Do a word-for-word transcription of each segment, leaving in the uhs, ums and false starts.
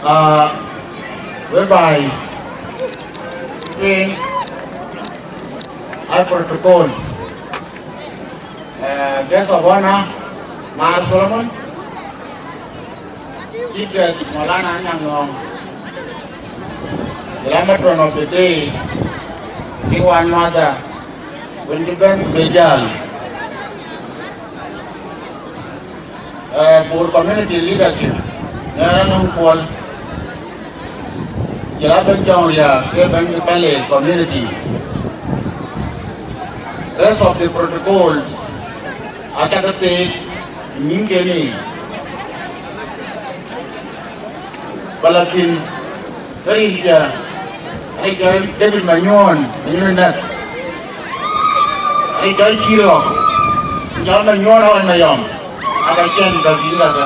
Uh, whereby doing our protocols. Uh, guest of honor, Mar Solomon, chief guest, Maulana Anyang Ngong, the Ramadan of the day, King One Mother, Windiben Bejal, uh, Bor community leadership, Nyarang Paul, Jela Ben Jong Ria, Kevin Pale community. Rest of the protocols, Atakate, Ningeni, Palatin, Kerinja, Rijoy David Manyuon, Manyuon Nat, Rijoy Chiro, John Manyuon Hall Mayom, Aka Chen David Laga.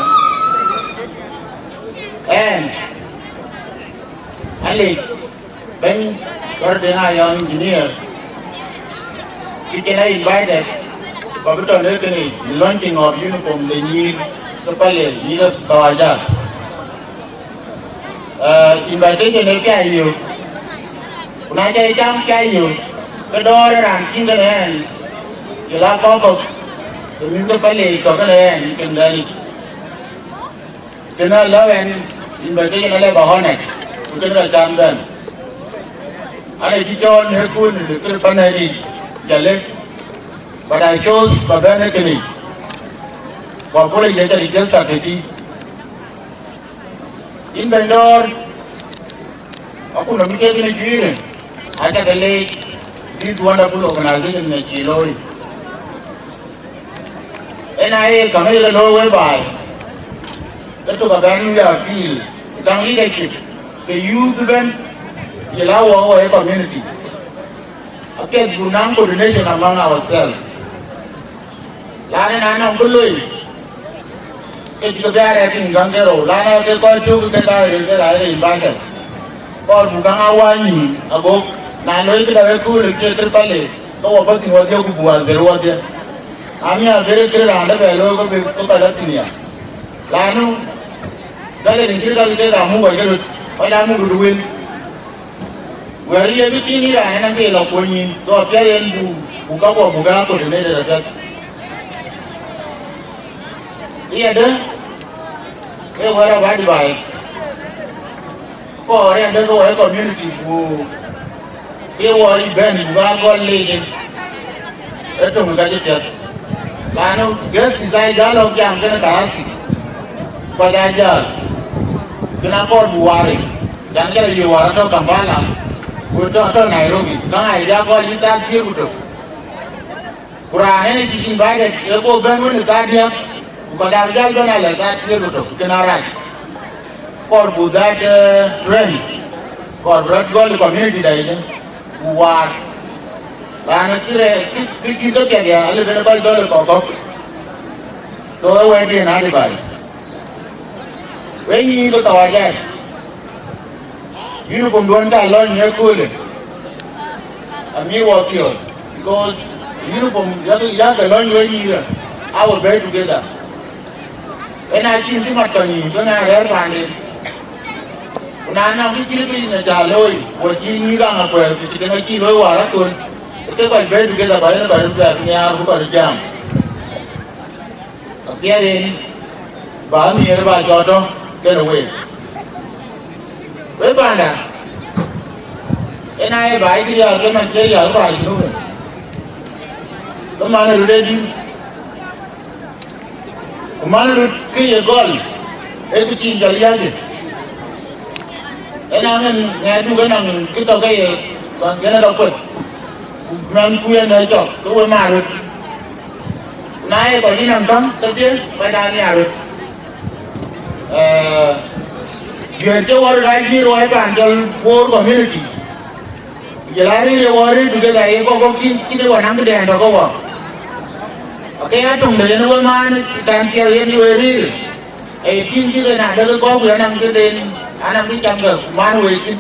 And, Alik, Ben Gordon Ayong engineer, kitchen I invited, Babuton Ekene, the launching of uniform, the new, the Pale, new Kawaja. Uh, invitation e pia yiëk. Ku na ca cam pia yiëk, ke dɔɔr raan cïn kënë ɛn, ye la kɔ̈k kɔ̈k, ke mïth ke Pale kɔ̈k kënë ɛn, kën dɛn yic. Kënë lɔ ɛn, invitation alë ba honored, ku kënë ka can bɛ̈n. An, ë cï cɔɔl në kun në kër panɛ̈t yic, Jalë, but I chose ba bɛ̈n ë kënë yic. Ku apology aca register tëtï. Yïn bɛ̈ny dɔ̈ɔ̈r, akun nɔm kek në juiirë, aca ke leec this wonderful organization në cï looi. Ëna ye käŋ ye ke looi whereby ke tök abɛ̈n ya feel, käŋ leadership, ke youth ëbɛ̈n, ye la wɔ wɔ ye community. Apiɛth buk naŋ coordination among ourselves. Lanë na nɔŋ kë loi, ke cï ke bï arɛɛk piny gäŋ ke rou, lanë ke kɔc tök ke ka rëër ke ka ye invited. Kɔɔr buk käŋ a wany nïïm agok, na loi këda ë kööl ke kër Pale, ke wɔ bɔ̈ thïn wɔdhiɛ ku buk adhër wɔdhiɛ. Na miäk bërë kër raan dë bɛ looi ke bï ke kɔc lɔ thïn ya. Lanë, ka ye rin cït ka ke kek amuk kɔc ke röt, kɔc amuk röt wël. Wɛ̈ɛ̈r ye bï piŋ yïn raan ënɔŋ ke lɔ kuɔny yïn, so apiɛth en buk, buk kakuɔ buk aa coordinated apiɛth. Yɛdë, ee word of advice, kɔɔr yɛn dë ke wɔ ye community buk, ke wɔ yï bɛ̈n buk aa gɔl leec. Ë töŋ ka cï piɛth. Lanë guest is ai jal lɔ jam kënë karasi. Kɔc aa jal. Kënë akɔɔr buk waar yic. Can jal yï waar atɔ̈ Kampala. Ku tɔ̈, tɔ̈ Nairobi. Käŋ aa jal gɔl yï thaa thiëër ku tök. Ku raan ënë cï invited, ë go bɛ̈n wën ë thaa diäk. Ku kɔc aa jal bɛ̈n alɛ thaa thiëër ku tök. Kënë arac. Kɔɔr buk that, eh, trend. Kɔɔr buk rɔt gɔl community da yic. Ku waar. Raan ë kërɛ, kë, kë cït ke piɛth ya, alë ben kɔc dhɔl ë kɔk kɔ̈k. So, ë wɛ̈ɛ̈t yen advice. Wek nyïïn ke Kawaja. Uniform duɔ̈n ka lɔny në köölë. Amï wɔ piɔ̈ɔ̈th. Because uniform yak, yak ke lɔny wek nyïïn rë. Our band together. Ëna cïn cï mat kɔc nyïïn, ke ŋa rɛ̈ɛ̈r paanden. Ku na nɔŋ kë cït kë yïn aca looi, ku acï nyïïn raŋ akuɛth, ku cï tëŋ acï looi waar aköl, ke kɔc bɛ̈ɛ̈i together ba yen kɔc röt bɛ̈ɛ̈r nhiaar, ku kɔc röt jam. Apiɛth en, ba nhiëër ba cɔɔt tɔ̈ kenë week. Wek panda, ëna ye baai cï riääk, ke man cï riääk baai cï nu, ke man röt ë dït. Ku man röt kë ye gɔl, ee kë cïn jɔl yäcë. Ëna ŋën ŋɛɛdu ke naŋ kë tɔ̈ ke ye, ba gɛn ë rɔt kueth. Ku mɛnhku yen ë cɔk, ke we maar röt. Ku na ye kɔc yï naŋ käŋ, ke dhie, kɔc aa nhiaar röt. Ee, duëër cï wɔ röt aa juiir wɔ ë paan cɔl Bor community. Ku jɔl a rëër ye wɔ rëër together ye kɔk kɔ̈k cï, cï de wɔ naŋ këdɛn tɔ̈ ke wɔ. Ake ya töŋ de yen we maan than piɛth yen we rëër. Ee tïŋ cï ke na de ke kɔ̈k ku anaŋ këden, anaŋ kë cam ke man wei thïn.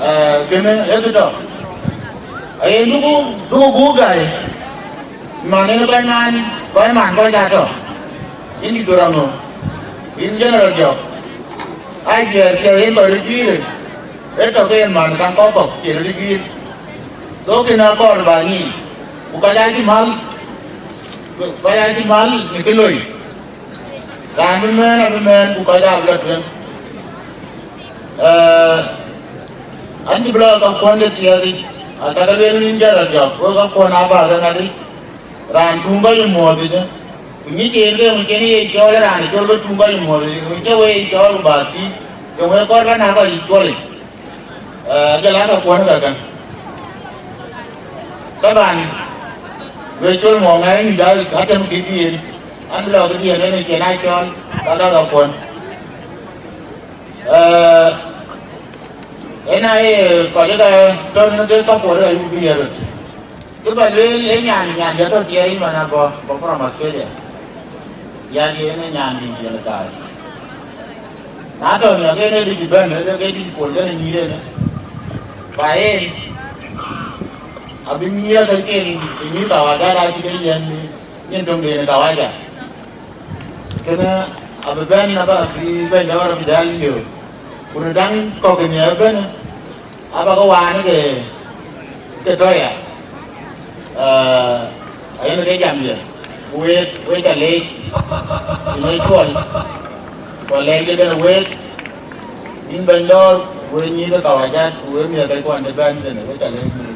Ee, kënë ee kë tɔ̈. Ee, duku, duku guuk gäi. Man en kɔc man, kɔc man kɔc ka tɔ̈. Yïn dït Duraŋö. Yïn General Jɔk. Ajuɛɛr piɛth yen kɔc röt juiir, ee tɔ̈ ke yen man kaŋ kɔ̈k kɔ̈k cï röt juiir. So kënë akɔɔr bä ŋic, ku kɔc aa cï mal, kɔc aa cï mal në kë loi. Raan bï mɛɛn abï mɛɛn, ku kɔc aa bï lɔ tueŋ. Ee, an cï bï lɔ kakuɔn de thiɛɛth yic, atakë lueel rin jɔt rɔt jɔk, wek kakuɔn aa bä ke ŋat yic. Raan tuŋ kɔc ë muɔ̈ɔ̈th yic, ku nyic en ke ŋö cïn ye cɔɔl, raan ë cɔl ke tuŋ kɔc ë muɔ̈ɔ̈th yic, ŋö cï we ye cɔɔl ku bä thiëc, ke ŋö kɔɔr bä na kɔc yic cuɔl yic. Ee, jɔl aa kakuɔn ë kakä. Taban, we col mɔ̈ɔ̈ŋ ŋa en jal atem kë diën, an bï lɔ kë diën en ë cïn aa cɔɔl, ka ka kakuɔn. Ee, en aa ye kɔc ë ka tɔ̈ në ke support ë ka yuku bï ye röt. Kë bä lueel ee nyan, nyan jɔ tɔ̈ tiɛɛr yic man abɔ̈, bɔ̈ from Australia. Yan yen ë nyan dït yen ë taai. Na tɔ̈ nhiɔk en ë dït bɛ̈n, ë ke dït pol kën ë nyïïr en. Ba en, abï nyïïr ë kën ë nyïïr kawaja, acï ke yɛn nyin töŋden ë kawaja. Kënë abï bɛ̈n aba bï bɛ̈ny dɔ̈ɔ̈r abï jäl liu. Ku në daŋ kɔ̈k ë nhiɛɛr ëbɛ̈n, aba ke wään ke, ke tɔ̈ ya. Ee, ayen ke jam ye. Ku week, wek ca leec, ku ŋic cuɔl. Ku alɛɛc de bɛ̈n week, yïn bɛ̈ny dɔ̈ɔ̈r, ku wek nyïïr ke kawajat, ku wek miɛ̈thɛ̈ckuɔn de bɛ̈n tënë, wek ca leec.